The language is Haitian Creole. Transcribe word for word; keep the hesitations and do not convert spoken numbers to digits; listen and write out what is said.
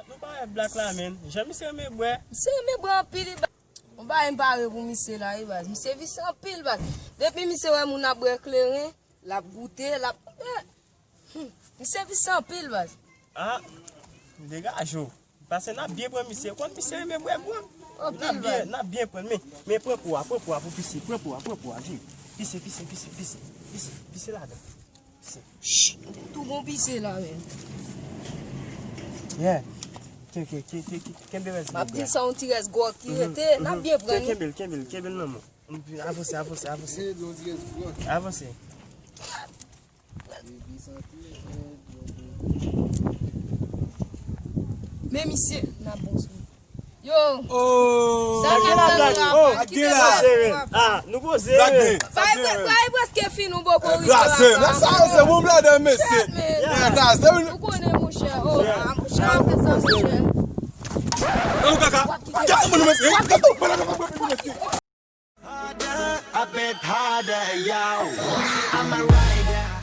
Nou pa wè Black la, menn. Jan misye renmen bwè. Misye renmen bwè anpil, wi, baz. Yon bagay m pare pou misye la, wi, baz. Misye visye anpil, baz. Depi misye wè moun ap bwè kleren, l ap goute, l ap, eh, hmm, misye visye anpil, baz. Ah, degaje w. Paske n ap byen pran misye. Konn misye renmen bwè, bwè. Anpil, baz. N ap byen, n ap byen pran. Men, men pran po a, pran po a pou pise. Pran po a, pran po a, vin. Pise, pise, pise, pise. Pise, pise ladan. Pise. Shh, m te tou bon pise la, men. Yeah. Ke, ke, ke, ke, ke, kenbe rès gwòg la. M ap di sa, yon ti rès gwòg ki rete, n ap byen pran li. Kenbe l, kenbe l, kenbe l nan men w. Avanse, avanse, avanse. Avanse. Men misye, n ap bon sou li. Yo. Oh. Sa k ap fè nou la? Oh, kite la. Ah, nou poze. Sa e pre-, sa e prèske fin, nou poko rive la. Kraze. Sa se bon bladan, mesye. Kraze. Nou konnen, monchè. Oh, ah, monchè, ap fè sa, monchè. Nan kaka. Kaka, moun, mesye. Harder, I beg harder, yo. I'm a rider.